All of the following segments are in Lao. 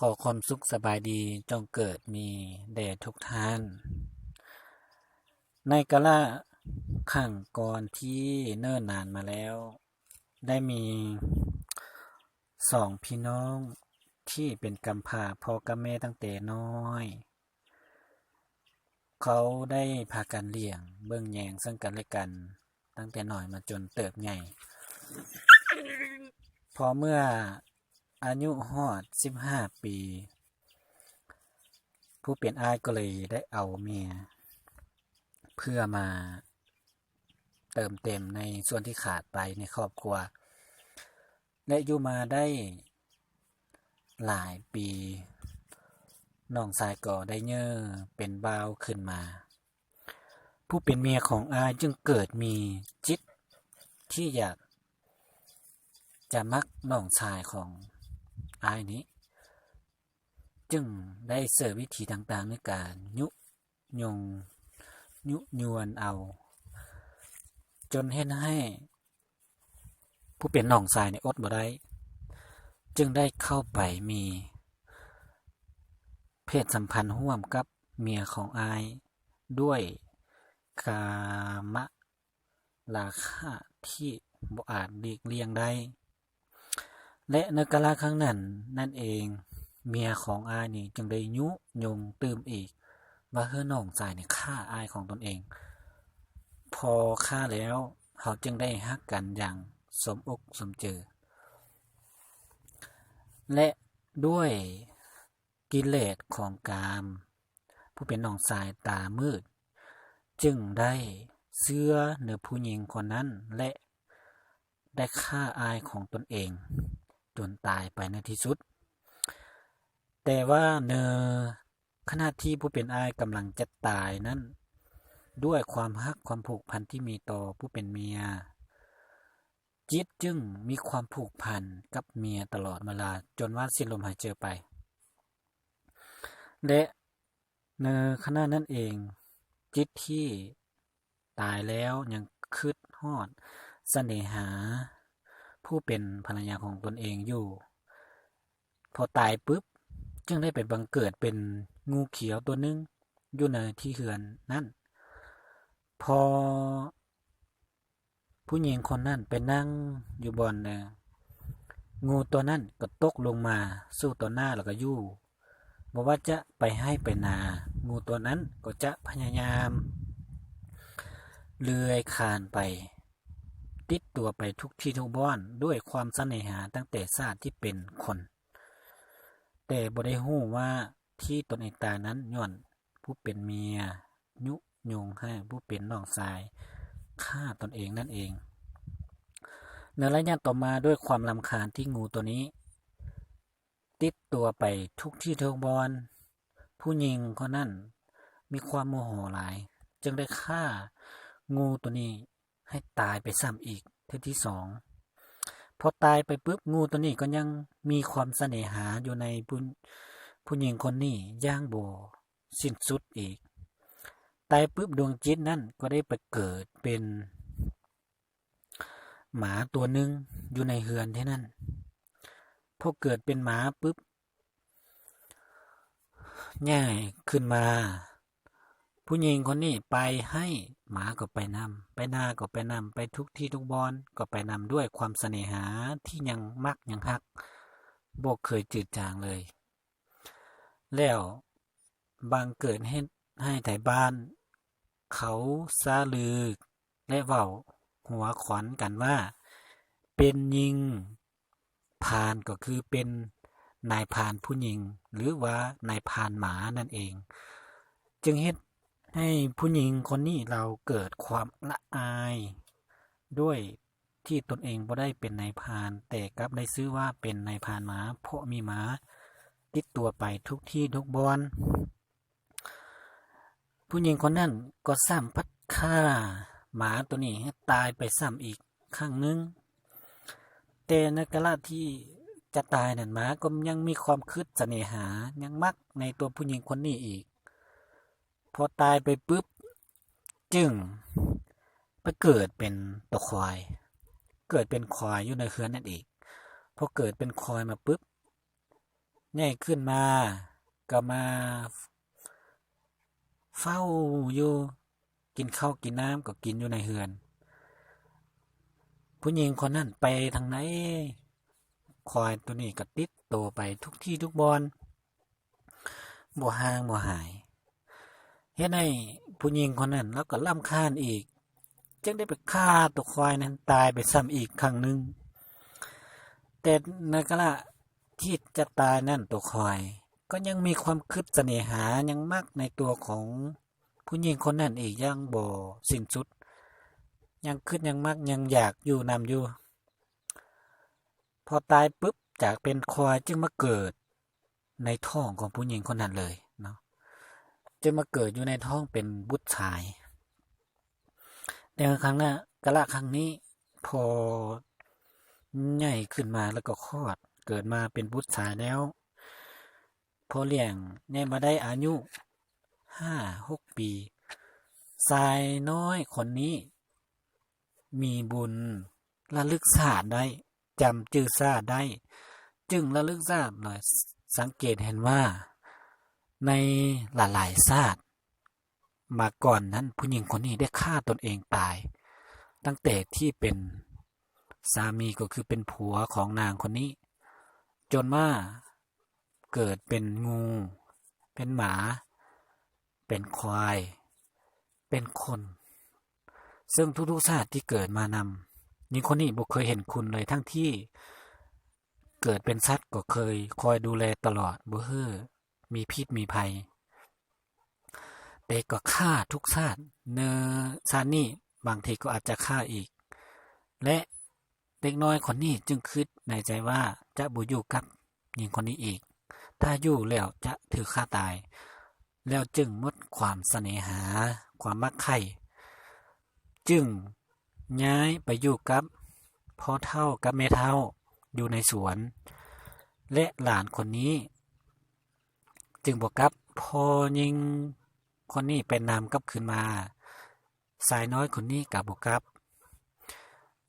ຂໍຄວາມສຸກສະບາຍດີຈົ່ງເກີດມີແດ່ທຸກທ່ານ. ໃນກາລະຄັ້ງກ່ອນທີ່ເນີນນານມາແລ້ວ, ໄດ້ມີສອງພີ່ນ້ອງທີ່ເປັນກຳພ້າ ພໍ່ກັບແມ່ຕັ້ງແຕ່ນ້ອຍ. ເຂົາໄດ້ພາກັນລ້ຽງເບິ່ງແຍງເຊິ່ງກັນແລະກັນ ຕັ້ງແຕ່ນ້ອຍມາຈົນເຕີບໃຫຍ່. ພໍເມື່ອອາຍຸຮອດສິບຫ້າປີ, ຜູ້ເປັນອ້າຍກໍເລີຍໄດ້ເອົາເມຍເພື່ອມາເຕີມເຕັມໃນສ່ວນທີ່ຂາດໄປໃນຄອບຄົວ ແລະ ຢູ່ມາໄດ້ຫຼາຍປີ, ນ້ອງຊາຍກໍໄດ້ເຍີເປັນບ່າວຂຶ້ນມາ. ຜູ້ເປັນເມຍຂອງອ້າຍຈຶ່ງເກີດມີຈິດທີ່ຢາກຈະມັກນ້ອງຊາຍຂອງອ້າຍນີ້, ຈຶ່ງໄດ້ເສີບວິທີຕ່າງໆໃນການຍຸຍົງ, ຍຸຍວນເອົາ, ຈົນເຮັດໃຫ້ຜູ້ເປັນນ້ອງຊາຍນີ້ອົດບໍ່ໄດ້, ຈຶ່ງໄດ້ເຂົ້າໄປມີເພດສຳພັນຮ່ວມກັບເມຍຂອງອ້າຍດ້ວຍກາມະລາຄະທີ່ບໍ່ອາດຫຼີກລ່ຽງໄດ້. ແລະ ໃນກາລະຄັ້ງນັ້ນນັ້ນເອງ, ເມຍຂອງອ້າຍນີ້ຈຶ່ງໄດ້ຍຸຍົງຕື່ມອີກວ່າ ເຮີ ນ້ອງຊາຍນີ້ຂ້າອ້າຍຂອງຕົນເອງ, ພໍຂ້າແລ້ວເຮົາຈຶ່ງໄດ້ຮັກກັນຢ່າງສົມອົກສົມເຈີ. ແລະ ດ້ວຍ ກິເລດຂອງກາມ, ຜູ້ເປັນນ້ອງຊາຍຕາມືດຈຶ່ງໄດ້ເຊື່ອໃນຜູ້ຍິງຄົນນັ້ນ ແລະ ໄດ້ຂ້າອ້າຍຂອງຕົນເອງຈົນຕາຍໄປໃນທີ່ສຸດ. ແຕ່ວ່າໃນຂະນະທີ່ຜູ້ເປັນອ້າຍກຳລັງຈະຕາຍນັ້ນ, ດ້ວຍຄວາມຮັກຄວາມຜູກພັນທີ່ມີຕໍ່ຜູ້ເປັນເມຍ, ຈິດຈຶ່ງມີຄວາມຜູກພັນກັບເມຍຕະຫຼອດເວລາ ຈົນວ່າສິ້ນລົມຫາຍໃຈໄປ. ແລະ ໃນຂະນະນັ້ນເອງ, ຈິດທີ່ຕາຍແລ້ວຍັງຄຶດຮອດສະເໜຫາຜູ້ເປັນພັນລະຍາຂອງຕົນເອງຢູ່. ພໍຕາຍປຶບ, ຈຶ່ງໄດ້ໄປບັງເກີດເປັນງູຂຽວຕົວໜຶ່ງຢູ່ໃນທີ່ເຮືອນນັ້ນ. ພໍ ຜູ້ຍິງຄົນນັ້ນໄປນັ່ງຢູ່ບ່ອນໜຶ່ງ, ງູຕົວນັ້ນກໍຕົກລົງມາສູ່ຕໍ່ໜ້າແລ້ວກໍຢູ່. ບໍ່ວ່າຈະໄປໄຮ່ໄປນາ, ງູຕົວນັ້ນກໍຈະພະຍາຍາມເລື່ອຍຄານໄປ, ຕິດຕົວໄປທຸກທີ່ທຸກບ່ອນດ້ວຍຄວາມສະເໜຫາຕັ້ງແຕ່ຊາດທີ່ເປັນຄົນ. ແຕ່ບໍ່ໄດ້ຮູ້ວ່າທີ່ຕົນເອງຕາຍນັ້ນຍ້ອນຜູ້ເປັນເມຍຍຸຍົງໃຫ້ຜູ້ເປັນນ້ອງຊາຍຂ້າຕົນເອງນັ້ນເອງ. ໃນໄລຍະຕໍ່ມາ, ດ້ວຍຄວາມລຳຄານທີ່ງູຕົວນີ້ຕິດຕົວໄປທຸກທີ່ທຸກບ່ອນ, ຜູ້ຍິງຄົນນັ້ນມີຄວາມໂມໂຫຫຼາຍ, ຈຶ່ງໄດ້ຂ້າງູຕົວນີ້ ໃຫ້ຕາຍໄປຊ້ຳອີກເທື່ອທີສອງ. ພໍຕາຍໄປປຶບ, ງູຕົວນີ້ກໍຍັງມີຄວາມສະເໜຫາຢູ່ໃນຜູ້ ຜູ້ຍິງຄົນນີ້ຢ່າງບໍ່ສິ້ນສຸດອີກ. ຕາຍປຶບ, ດວງຈິດນັ້ນກໍໄດ້ໄປເກີດເປັນໝາຕົວໜຶ່ງຢູ່ໃນເຮືອນທີ່ນັ້ນ. ພໍເກີດເປັນໝາປຶບ, ໃຫຍ່ຂຶ້ນມາ, ຜູ້ຍິງຄົນນີ້ໄປໄຮ່, ໝາກໍໄປນຳ, ໄປນາກໍໄປນຳ, ໄປທຸກທີ່ທຸກບ່ອນກໍໄປນຳ, ດ້ວຍຄວາມສະເໜຫາທີ່ຍັງມັກຍັງຮັກ, ບໍ່ເຄີຍຈືດຈາງເລີຍ. ແລ້ວບັງເກີດເຮັດໃຫ້ໄທບ້ານເຂົາສະລື ແລະ ເວົ້າຫົວຂວັນກັນວ່າ ເປັນຍິງພານ ກໍຄືເປັນນາຍພານຜູ້ຍິງ ຫຼືວ່ານາຍພານໝານັ້ນເອງ, ຈຶ່ງເຮັດໃຫ້ຜູ້ຍິງຄົນນີ້ລາວເກີດຄວາມລະອາຍ ດ້ວຍທີ່ຕົນເອງບໍ່ໄດ້ເປັນນາຍພານ, ແຕ່ກັບໄດ້ຊື່ວ່າເປັນນາຍພານໝາ ເພາະມີໝາຕິດຕົວໄປທຸກທີ່ທຸກບ່ອນ. ຜູ້ຍິງຄົນນັ້ນກໍຊ້ຳພັດຂ້າໝາໂຕນີ້ໃຫ້ຕາຍໄປຊ້ຳອີກຄັ້ງໜຶ່ງ. ແຕ່ໃນກາລະທີ່ຈະຕາຍນັ້ນ ໝາກໍຍັງມີຄວາມຄຶດສະເໜຫາ ຍັງມັກໃນຕົວຜູ້ຍິງຄົນນີ້ອີກ. ພໍຕາຍໄປປຶບ ຈຶ່ງໄປເກີດເປັນຕົວຄວາຍ, ເກີດເປັນຄວາຍຢູ່ໃນເຮືອນນັ້ນອີກ. ພໍເກີດເປັນຄວາຍມາປຶບ, ໃຫຍ່ຂຶ້ນມາກໍມາເຝົ້າຢູ່ ກິນເຂົ້າກິນນ້ຳກໍກິນຢູ່ໃນເຮືອນ. ຜູ້ຍິງຄົນນັ້ນໄປທາງໃດ ຄວາຍໂຕນີ້ກໍຕິດໂຕໄປທຸກທີ່ທຸກບ່ອນ ບໍ່ຫ່າງບໍ່ຫາຍ. ເຮັດໃຫ້ຜູ້ຍິງຄົນນັ້ນລາວກໍລຳຄານອີກ ຈຶ່ງໄດ້ໄປຂ້າຕົວຄວາຍນັ້ນຕາຍໄປຊ້ຳອີກຄັ້ງໜຶ່ງ. ແຕ່ໃນກາລະທີ່ຈະຕາຍນັ້ນ ຕົວຄວາຍກໍຍັງມີຄວາມຄິດສະເໜຫາ ຍັງມັກໃນຕົວຂອງຜູ້ຍິງຄົນນັ້ນອີກຢ່າງບໍ່ສິ້ນສຸດ ຍັງຄິດ ຍັງມັກ ຍັງຢາກຢູ່ນຳຢູ່. ພໍຕາຍປຶບ ຈາກເປັນຄວາຍຈຶ່ງມາເກີດໃນທ້ອງຂອງຜູ້ຍິງຄົນນັ້ນເລີຍເນາະ ຈຶ່ງມາເກີດຢູ່ໃນທ້ອງເປັນບຸດຊາຍ. ແຕ່ຄັ້ງນະ ກາລະຄັ້ງນີ້ ພໍໃຫຍ່ຂຶ້ນມາແລ້ວກໍຄອດ ເກີດມາເປັນບຸດຊາຍແລ້ວ ພໍລ້ຽງໃຫຍ່ມາໄດ້ອາຍຸຫ້າຫົກປີ ຊາຍນ້ອຍຄົນນີ້ມີບຸນ ລະລຶກຊາດໄດ້ ຈຳຈື່ຊາດໄດ້ ຈຶ່ງລະລຶກຊາດ ແລະ ສັງເກດເຫັນວ່າໃນຫຼາຍໆຊາດມາກ່ອນນັ້ນ ຜູ້ຍິງຄົນນີ້ໄດ້ຂ້າຕົນເອງຕາຍ ຕັ້ງແຕ່ທີ່ເປັນສາມີ ກໍຄືເປັນຜົວຂອງນາງຄົນນີ້ ຈົນມາເກີດເປັນງູ ເປັນໝາ ເປັນຄວາຍ ເປັນຄົນ ເຊິ່ງທຸກໆຊາດທີ່ເກີດມານຳ ຍິງຄົນນີ້ບໍ່ເຄີຍເຫັນຄຸນເລີຍ ທັງທີ່ເກີດເປັນສັດກໍເຄີຍຄອຍດູແລຕະຫຼອດ ບໍ່ເຮີ້ມີພິດມີໄພ ແຕ່ກໍຂ້າທຸກຊາດ ເນີ ຊາດນີ້ບາງທີກໍອາດຈະຂ້າອີກ ແລະ ເດັກນ້ອຍຄົນນີ້ຈຶ່ງຄິດໃນໃຈວ່າຈະບໍ່ຢູ່ກັບຍິງຄົນນີ້ອີກ ຖ້າຢູ່ແລ້ວຈະຖືກຂ້າຕາຍ ແລ້ວຈຶ່ງໝົດຄວາມສະເໜຫາ ຄວາມມັກໃຄ່ ຈຶ່ງຍ້າຍໄປຢູ່ກັບພໍ່ເຖົ້າກັບແມ່ເຖົ້າຢູ່ໃນສວນ ແລະ ຫຼານຄົນນີ້ຈຶ່ງບໍ່ກັບ ພໍຍິງຄົນນີ້ໄປນຳກັບຄືນມາ ຊາຍນ້ອຍຄົນນີ້ກໍບໍ່ກັບ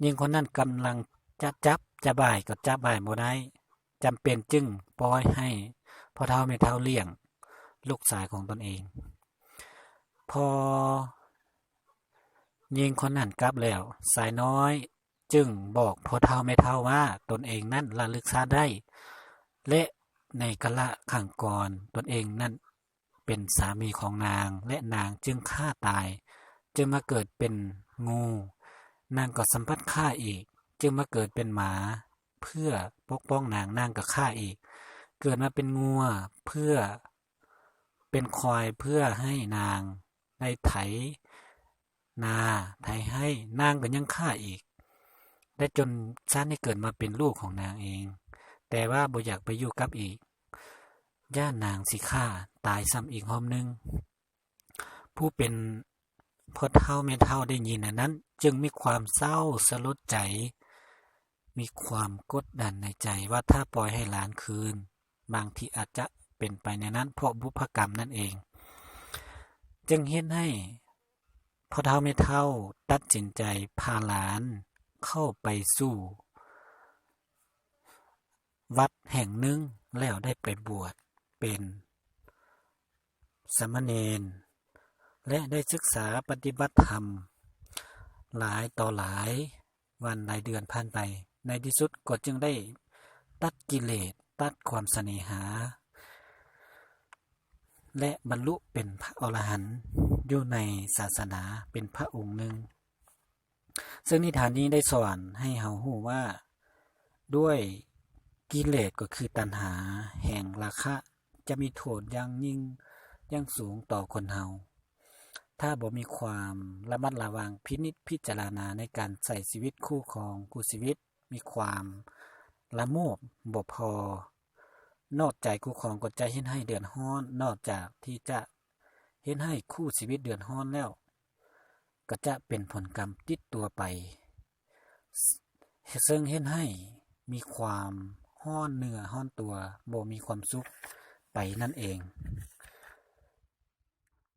ຍິງຄົນນັ້ນກຳລັງຈະຈັບຈະບາຍກໍຈັບບາຍບໍ່ໄດ້ ຈຳເປັນຈຶ່ງປ່ອຍໃຫ້ພໍ່ເຖົ້າແມ່ເຖົ້າລ້ຽງລູກຊາຍຂອງຕົນເອງ. ພໍຍິງຄົນນັ້ນກັບແລ້ວ ຊາຍນ້ອຍຈຶ່ງບອກພໍ່ເຖົ້າແມ່ເຖົ້າວ່າຕົນເອງນັ້ນລະລຶກຊາດໄດ້ ແລະ ໃນກາລະຄັ້ງກ່ອນຕົນເອງນັ້ນ ເປັນສາມີຂອງນາງ ແລະ ນາງຈຶ່ງຂ້າຕາຍ ຈຶ່ງມາເກີດເປັນງູ ນາງກໍສຳຜັດຂ້າອີກ ຈຶ່ງມາເກີດເປັນໝາເພື່ອປົກປ້ອງນາງ ນາງກໍຂ້າອີກ ເກີດມາເປັນງົວເພື່ອ ເປັນຄວາຍເພື່ອໃຫ້ນາງໄດ້ໄຖ ນາ ໄຖໄຮ່ ນາງກໍຍັງຂ້າອີກ ແລະ ຈົນຊາດນີ້ເກີດມາເປັນລູກຂອງນາງເອງ ແຕ່ວ່າບໍ່ຢາກໄປຢູ່ກັບອີກ ຢ້ານນາງຊິຂ້າຕາຍຊ້ຳອີກຮອບໜຶ່ງ. ຜູ້ເປັນພໍ່ເຖົ້າແມ່ເຖົ້າໄດ້ຍິນອັນນັ້ນ ຈຶ່ງມີຄວາມເສົ້າສະຫຼົດໃຈ ມີຄວາມກົດດັນໃນໃຈວ່າຖ້າປ່ອຍໃຫ້ຫຼານຄືນ ບາງທີອາດຈະເປັນໄປແນວນັ້ນ ເພາະບຸບພະກຳນັ້ນເອງ ຈຶ່ງເຮັດໃຫ້ພໍ່ເຖົ້າແມ່ເຖົ້າຕັດສິນໃຈພາຫຼານເຂົ້າໄປສູ່ວັດແຫ່ງໜຶ່ງ ແລ້ວໄດ້ໄປບວດເປັນສາມະເນນ ແລະ ໄດ້ສຶກສາປະຕິບັດທຳຫຼາຍຕໍ່ຫຼາຍ ວັນຫຼາຍເດືອນຜ່ານໄປ ໃນທີ່ສຸດກໍຈຶ່ງໄດ້ຕັດກິເລດ ຕັດຄວາມສະເໜຫາ ແລະ ບັນລຸເປັນພະອໍລະຫັນຢູ່ໃນສາສະໜາເປັນພະອົງໜຶ່ງ. ເຊິ່ງນິທານນີ້ໄດ້ສອນໃຫ້ເຮົາຮູ້ວ່າ ດ້ວຍກິເລດກໍຄືຕັນຫາແຫ່ງລາຄະ ຈະມີໂທດຢ່າງຍິ່ງຢ່າງສູງຕໍ່ຄົນເຮົາ ຖ້າບໍ່ມີຄວາມລະມັດລະວັງພິນິດພິຈາລະນາໃນການໃຊ້ຊີວິດຄູ່ຄອງຄູ່ຊີວິດ ມີຄວາມລະໂມບບໍ່ພໍ ນອກໃຈຄູ່ຄອງກໍຈະເຮັດໃຫ້ເດືອດຮ້ອນ ນອກຈາກທີ່ຈະເຮັດໃຫ້ຄູ່ຊີວິດເດືອດຮ້ອນແລ້ວ ກໍຈະເປັນຜົນກຳຕິດຕົວໄປ ເຊິ່ງເຮັດໃຫ້ມີຄວາມຮ້ອນເນື້ອຮ້ອນຕົວ ບໍ່ມີຄວາມສຸກໄປນັ້ນເອງ.